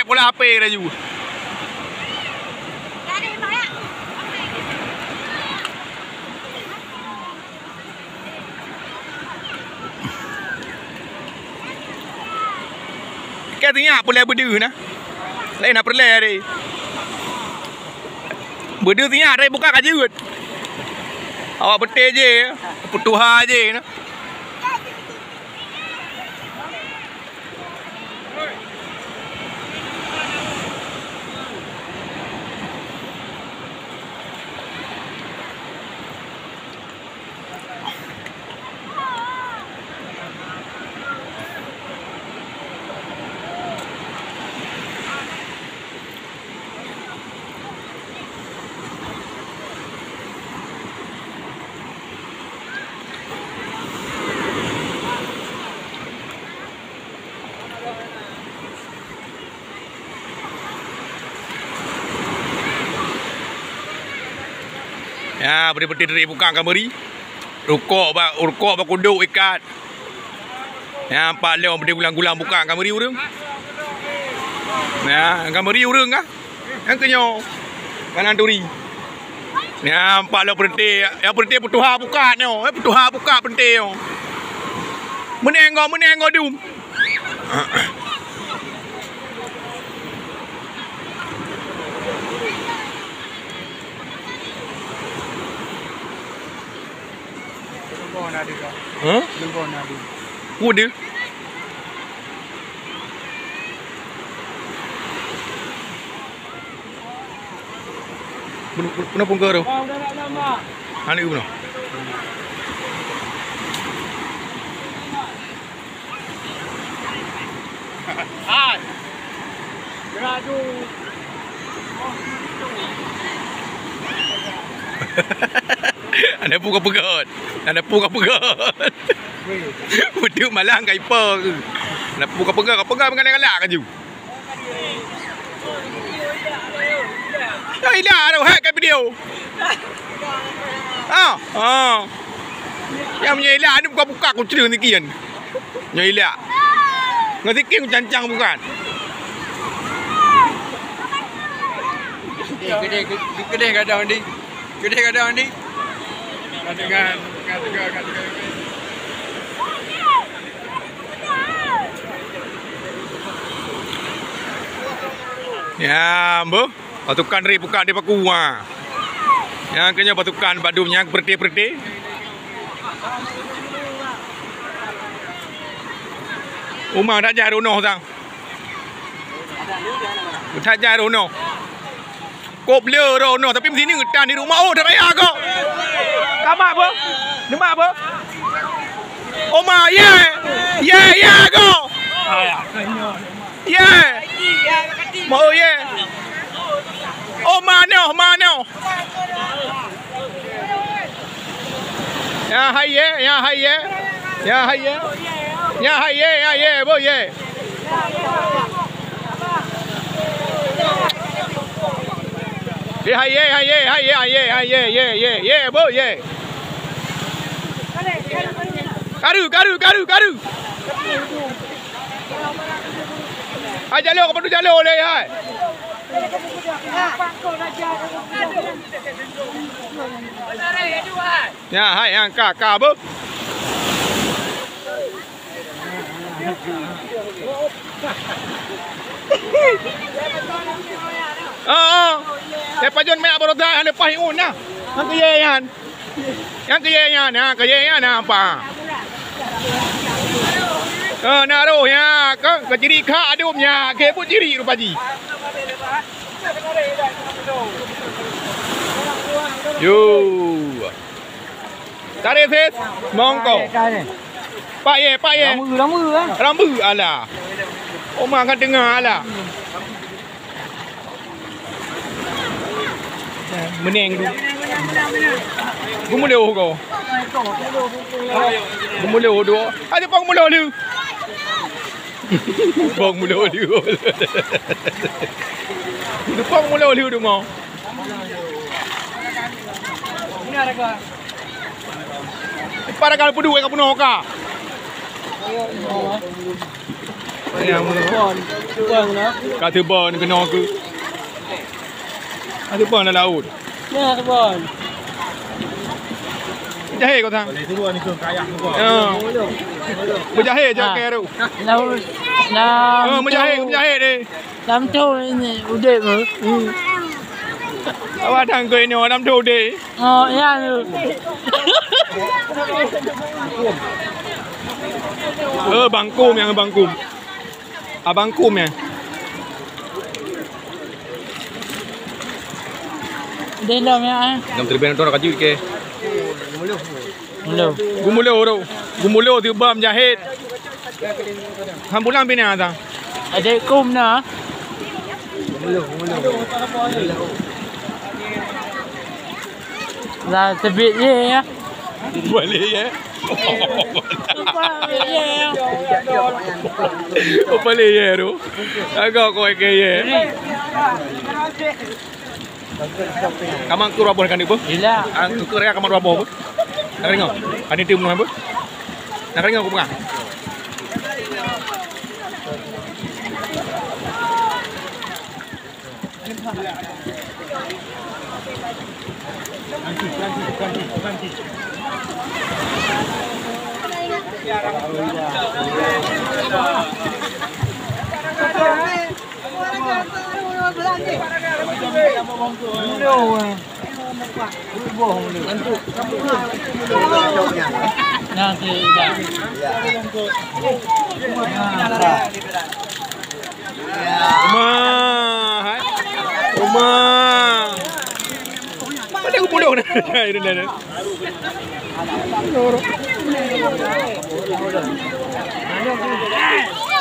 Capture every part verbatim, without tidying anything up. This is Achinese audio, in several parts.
Bola H P laju. Ka sinyak peureulèe beudeuh na. Laén na peureulèe deh. Beudeuh sinyak dari buka ka jeuet. Awak beutôi jih, peutuha jih na. Ya, peuti-peuti dari buka ka meuri. Rukok bak, rukok bak kuduk ikat. Ya, empat lom peuti gulang-gulang buka ka meuri ureueng. Ya, ka meuri ureueng kah? Nyang keunyoe. Kanan turi. Ya, empat lom peuti. Ya, peuti peutuha buka nyoe. Eh, peutuha buka peuti nyoe. Meuneng go, meuneng go dum. Huh? Ku deuh. Pun-, pun-, pun-, pun-, pun-, Aneuk geuh bunoe. Aneuk pu ka peugöt. Aneuk pu ka peugöt. Beutôi malah ka ipo. Aneuk pu ka peugöt, ka peugöt meugalak-galak laju. Nyoe ilak roh hai ka video. Ah, ah. Nyang meunyoe ilak ni buka-buka kucreung sikin. Nyoe ilak. Ngon sikin kucancang bukan. Eh, keudeh, keudeh gadang ni. Keudeh gadang ni. Ka teungoh, ka teungoh, ka teungoh. Ya, boh. Pasukan ri buka di paku, ha. Nyang keunyoe pasukan badum nyang peureute-peureute. Uma dak jah runoh sang. Dak jah runoh. Kop le roh noh, tapi meusineuk tan di rumoh, oh, tabaya ko. Kamak bo? Demak bo? Oma, ye. Ye, ye ko. Ye. Mo, ye. Oma noh, ma noh. Ya hai ye, ya hai ye. Ya hai ye. Ya hai ye, ya ye, bo ye. Ye hai ye, hai ye, hai ye, hai ye, hai ye, ye, ye, ye, bo ye. Karu, karu, karu, karu. Hai jalo, ka padum jalo le hai. Nyan hai nyang ka, ka beuh. Oh, oh. Eh, pajon meuyak baroesa hana leupah iun nah. Nyang keu ye nyan. Nyang keu ye nyan, nyang keu ye nyan na apa? Oh, na roh nya, ka, ka ciri kha adum nya, ke buet ciri rupa jih. Yo. Tarek ses, mongko. Pak ye, pak ye. Rambu, rambu, eh. Rambu, alah. Oma ka teungoh, alah. Meuneng tu. Geumuloh ko. Geumuloh tu. Ada pang geumuloh tu. Pang geumuloh tu. Ada pang geumuloh tu tu mo. Para ka peuduek ka peunoh ka. Nyang meunan. Bon. Bon lah. Ka teubon keunoe keuh. Ka teubon lam laôt. Ya, teubon. Meujahé kau sang. Ya. Meujahé je. Ah. Keu tu. Lam, lam, oh, meujahé, meujahé deh. Lam tu ini udép tu. Hmm. Awak datang ke ini, lam tu udép. Oh, ya tu. Eh, bangkum yang bangkum. Abang kum ya. Dia dah ya, eh. Ngam terlebih nonton kajut ke? Belum. Gumulo tu. Gumulo tu bam jahit. Hambulan bina ta. Ada kum na. Lah teubiet ye ya. Boleh ya. Teubiet ye ya. Oh, boleh ya tu. Agak kau ke ye. Kamang ku raboh kan ibu? Ila. Ang ku raya kamang raboh. Nak ringo. Kan itu menua apa? Nak ringo ku pegang. Nanti dah. Uma, hai. Uma. Pada aku bodoh dah. Itu dah.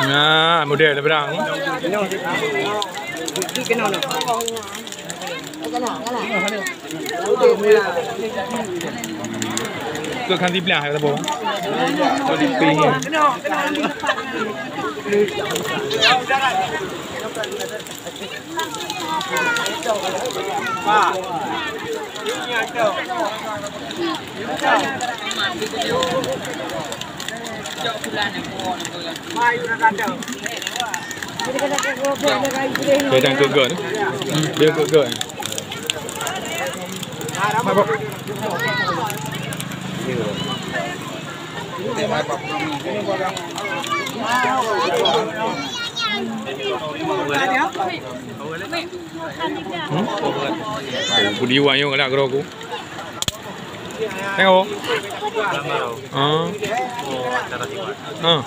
Nah, model berang. Keu kan siblah kata boh. Keu di ping. Dia dah gegar ni. Dia gegar ni. Hmm? Oh, budi wayang galak gero ku. Tengok. Ah. Ah.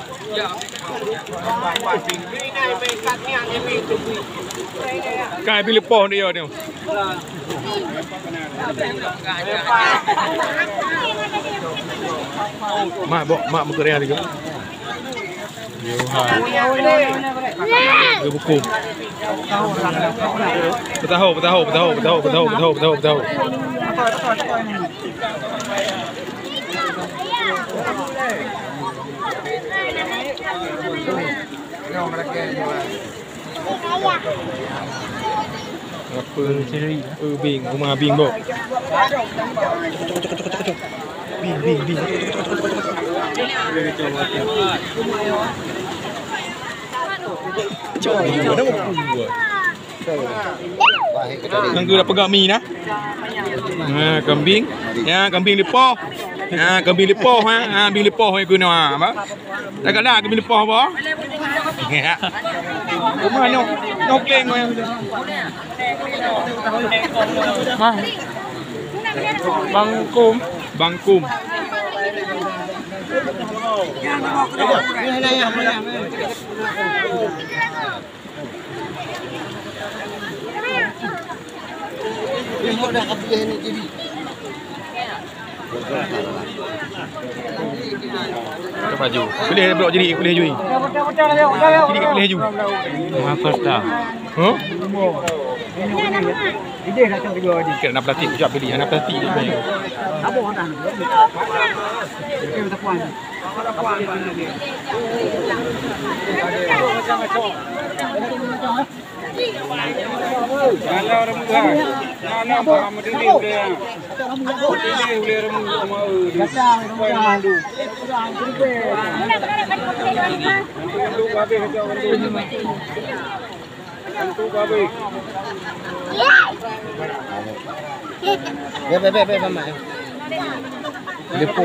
Kai pilih poh dia tu. Mak, bok, mak muka dia tu. Yohan. Dia buku. Betahu, betahu, betahu. Apa? Eh, bing, rumah bing, bok. Bing, bing, bing. Cok, mana buku buat? Nang keu dah peugah mi nah. Ha, kambing. Ya, kambing lipoh. Ha, kambing lipoh, ha. Ha, kambing lipoh, ha, guna, ha, apa? Dah galak kami leupah apa? Ya. Rumah no, no kleng. Mah. Bangkum. Bangkum. Kita maju. Pilih blok jadi, pilih jui. Jadi pilih jui. Maaf, Ustaz. Huh? Kira nak pelatih, kejap pilih. Nak pelatih. Kalau orang muda, nah, nah, bah, meudidik ulèe. Meudidik ulèe orang muda, mau, supaya mandu. Bèk, bèk, bèk, bèk, Mamak. Depo.